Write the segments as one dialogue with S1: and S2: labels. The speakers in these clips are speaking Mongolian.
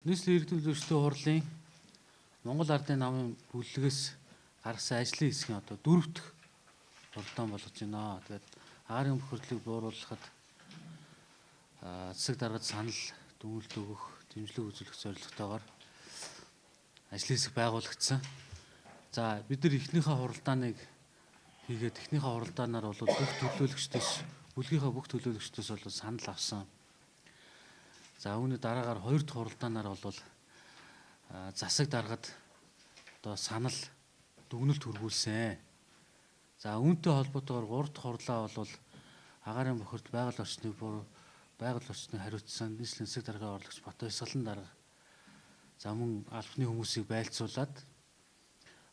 S1: Нийслэлийн иргэдийн төлөөлөгчдийн хурлын Монгол Ардын намын бүлгээс гаргасан ажлын хэсгийн одоо дөрөв дэх хуралдаан болгож байна. Тэгээд агаарын бохирдлыг бууруулахад засаг даргад санал дүгнэлт өгөх, дэмжлэг үзүүлэх зорилготойгоор ажлын хэсэг байгуулагдсан. За бид нар эхнийхээ хуралдааныг хийгээд эхнийхээ хуралдаанаар бол бүх төлөөлөгчдөөс, бүлгийнхээ бүх төлөөлөгчдөөс бол санал авсан. За үүний дараагаар хоёр дахь хуралдаанаар бол засаг даргад одоо санал дүгнэлт хүргүүлсэн. За үүнтэй холбоотойгоор гурав дахь хурлаа бол агаарын бохирдол байгаль орчныг байгаль орчныг хариуцсан нийслэлийн засаг даргын орлогч Батбаясгалан дарга за мөн албаны хүмүүсийг байлцуулаад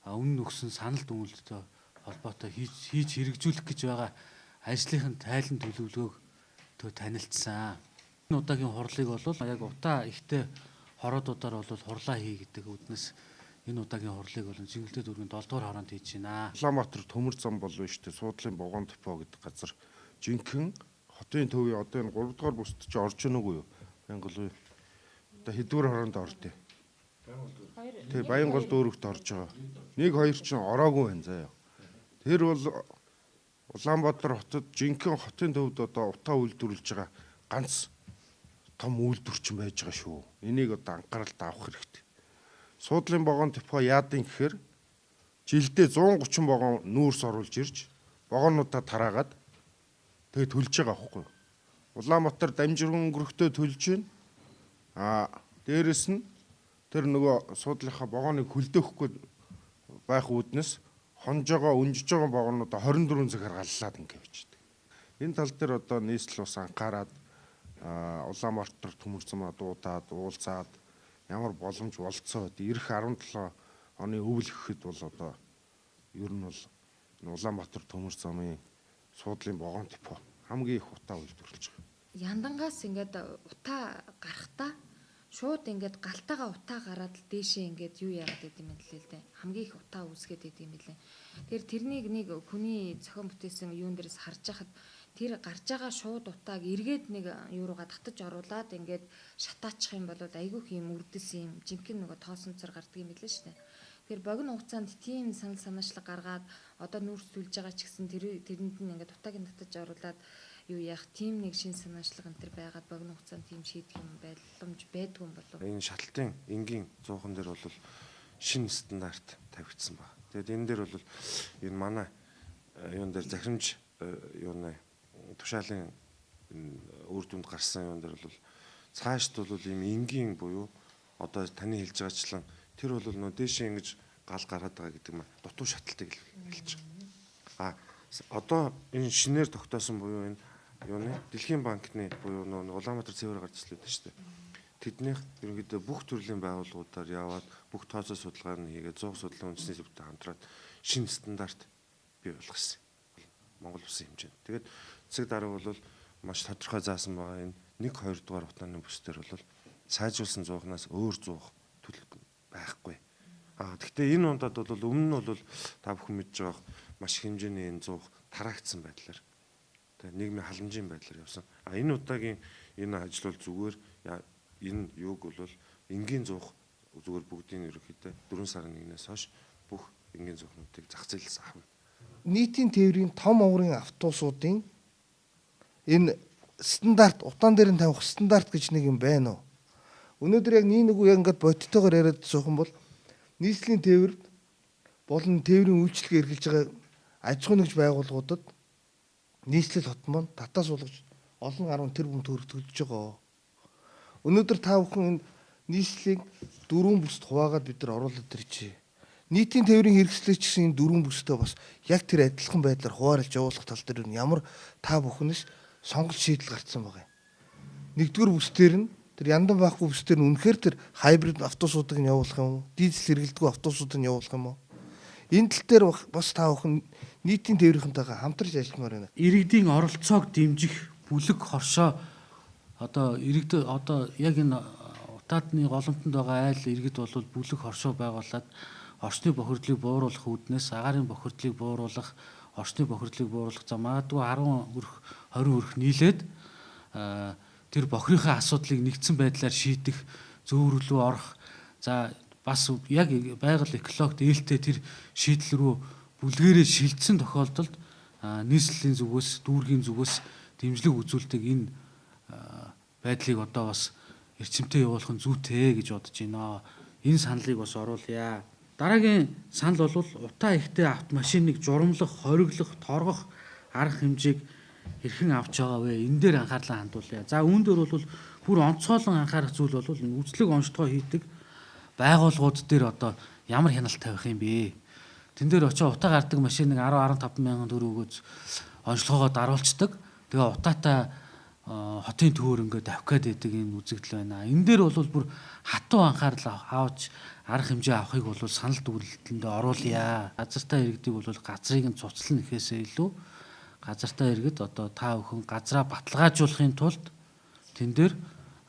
S1: өмнө өгсөн санал дүгнэлттэй холбоотой хийж хэрэгжүүлэх гэж байгаа ажлынхын тайлан төлөвлөгөөг танилцсан. Энэ удаагийн хурлыг бол яг утаа ихтэй хороодуудаар бол хурлаа хий гэдэг үднэс энэ удаагийн хурлыг бол Жингэлдээ дүүргийн 7 дугаар хороонд хийж байна.
S2: Улаанбаатар төмөр зам болов шүү дээ. Суудлын вагон депо гэдэг газар жинхэнэ хотын төвийн одоо энэ 3 дугаар бүст чи орж ийн үгүй юу? Баянгол. Одоо хэдвэр хороонд ордөө? Тэг Баянгол дүүрэгт орж байгаа. 1 2 чинь ороогүй байна заяа. Тэр бол Улаанбаатар хотод жинхэнэ хотын төвд одоо утаа үйлдвэрлэж байгаа ганц том үйлдвэрчин байж байгаа шүү. Энийг одоо анхааралд авах хэрэгтэй. Суудлын вагон депо яадын гэхээр жилдээ 130 вагон нүүрс оруулж ирж вагонуудаа тараагаад тэгээ төлж байгаа байхгүй юу? Улаанбаатар дамжиран өнгөрөхдөө төлж байна. Аа дээрэс нь тэр нөгөө суудлынхаа вагоныг хөлдөөхгүй байх үүднээс хонжоогоо өнжиж байгаа вагонуудаа 24 цагаар галлаад ингэ явчихдаг. Энэ тал дээр одоо нийслэл ус анхаарад Улаанбаатар төмөр замаа дуудаад уулзаад ямар боломж болцоо ирэх 17 оны өвөл гэхэд бол одоо ер нь бол Улаанбаатар төмөр замын суудлын вагон депо хамгийн их утаа үйлдвэрлэж байгаа.
S3: Яндангаас ингээд утаа гарахтаа шууд ингээд галтайгаа утаа гараад л дээшээ ингээд юу яагаад гэдэм юм лээ л дээ. Хамгийн их утаа үүсгээд идэм юм лээ. Тэр тэрнийг нэг хүний зохион бүтээсэн юун дээрээс харж хахад тэр гарч байгаа шууд утааг эргээд нэг юу руугаа татаж оруулаад ингээд шатаачих юм бол айгүйх юм үрдэс юм жинхэнэ нөгөө тоосонцор гардаг юм лээ шүү дээ. Тэр богино хугацаанд тийм санал санаачлаг гаргаад одоо нүүрс түлж байгаа ч гэсэн тэрэнд нь ингээд утааг нь татаж оруулаад юу яах тийм нэг шин санаачлаг энэ төр байгаад богино хугацаанд тийм шийдэх юм боломж байдгүй юм болов.
S4: Энэ шатлалтын энгийн зуухан дээр бол шинэ стандарт тавигдсан байна. Тэгээд энэ дээр бол энэ манай юун дээр захирамж юуны тушаалын үр дүнд гарсан юун дээр бол цаашд бол ийм энгийн буюу одоо таны хэлж байгаачлан тэр бол нөө дээшээ ингэж гал гаргаад байгаа гэдэг маань дутуу шатлалтыг хэлж байгаа. А одоо энэ шинээр тогтоосон буюу энэ юуны Дэлхийн банкны буюу нөө Улаанбаатар цэвэр гарч ирсэн шүү дээ. Тэднийх ерөнхийдөө бүх төрлийн байгууллагуудаар яваад бүх тооцоо судалгааг нь хийгээд 100 судлалын үндэсний зөвтэй хамтраад шинэ стандарт бий болгосон. Монгол улсын хэмжээнд. Тэгээд засаг дарга бол маш тодорхой заасан байгаа. Энэ 1 2 дугаар утааны бүс дээр бол сайжруулсан зуухнаас өөр зуух төлөв байхгүй. А гэхдээ энэ удаад бол өмнө нь бол та бүхэн мэдж байгаа маш их хэмжээний энэ зуух тараагдсан байдлаар тэгээ нийгмийн халамжийн байдлаар явсан. А энэ удаагийн энэ ажил бол зүгээр энэ юуг бол энгийн зуух зүгээр бүгдийн ерөнхийдөө 4 сарын 1-ээс хойш бүх энгийн зуухнуудыг зах зээлээс авна.
S5: Нийтийн тээврийн том оврын автобусуудын энэ стандарт утаан дээр нь тавих стандарт гэж нэг юм байна уу? Өнөөдөр яг нэг нэг яг ингээд бодтойгоор яриад суух юм бол нийслэлийн тээвэр болон тээврийн үйлчилгээ эрхэлж байгаа аж ахуйн нэгж байгууллагуудад нийслэл хот маань татаас суулгаж олон гаруй тэрбум төгрөг төлж байгаа. Өнөөдөр та бүхэн энэ нийслэлийн дөрвөн бүст хуваагаад бид нар оруулаад иржээ. Нийтийн тээврийн хэрэгслээч гэсэн энэ дөрвөн бүстэй бас яг тэр адилхан байдлаар хуваарлж явуулах тал дээр нь ямар та бүхнээс сонголт шийдэл гарцсан байгаа юм. Нэгдүгээр бүс дээр нь тэр яндан байхгүй бүс дээр нь үнэхээр тэр хайбрид автобусуудыг нь явуулах юм уу? Дизель хэрэглэдэггүй автобусуудыг нь явуулах юм уу? Энэ тал дээр бас та бүхэн нийтийн тээврийнхэнтэйгээ хамтарч ажилламаар байна.
S1: Иргэдийн оролцоог дэмжих бүлэг хоршоо одоо иргэд одоо яг энэ утаадны голомтонд байгаа айл иргэд бол бүлэг хоршоо байгуулад орчны бохирдлыг бууруулах үүднээс агаарын бохирдлыг бууруулах, орчны бохирдлыг бууруулах за магадгүй 10 өрх 20 өрх нийлээд тэр бохирынхаа асуудлыг нэгдсэн байдлаар шийдэх зөөврөл рүү орох, за бас яг байгаль экологт ээлтэй тэр шийдэл рүү бүлгээрээ шилжсэн тохиолдолд нийслэлийн зүгээс, дүүргийн зүгээс дэмжлэг үзүүлдэг энэ байдлыг одоо бас эрчимтэй явуулах нь зүйтэй гэж бодож байна. Энэ саналыг бас оруулъя. Дараагийн санал бол утаа ихтэй автомашиныг журамлах, хориглох, торгох арга хэмжээг хэрхэн авч байгаа вэ? Энэ дээр анхаарлаа хандуулъя. За үүн дээр бол бүр онцгойлон анхаарах зүйл бол үйлчлэг онцлогоо хийдэг байгууллагууд дээр одоо ямар хяналт тавих юм бэ? Тэн дээр очиж утаа гардаг машиныг 10 15 мянган төгрөгөөс онцлогоогоо даруулцдаг. Тэгээ утаатай хотын төвөр ингээд авах гээд байдаг энэ үзэгдэл байна. Энэ дээр бол бүр хатуу анхаарал авч арга хэмжээ авахыг бол санал дүгнэлтэнд оруулъя. Газартаа иргэдийг бол газрыг нь цуцлан нэхээсээ илүү газартаа иргэд одоо та бүхэн газраа баталгаажуулахын тулд тэн дээр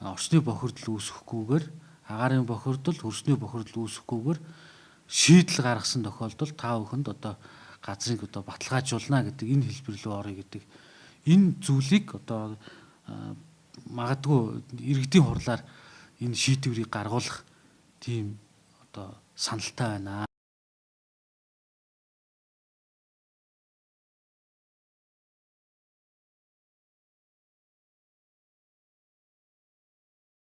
S1: орчны бохирдол үүсэхгүйгээр, агаарын бохирдол, хөрсний бохирдол үүсэхгүйгээр шийдэл гаргасан тохиолдолд та бүхэнд одоо газрыг одоо баталгаажуулна гэдэг энэ хэлбэр рүү орё гэдэг энэ зүйлийг одоо магадгүй иргэдийн хурлаар энэ шийдвэрийг гаргуулах тийм одоо саналтай байна.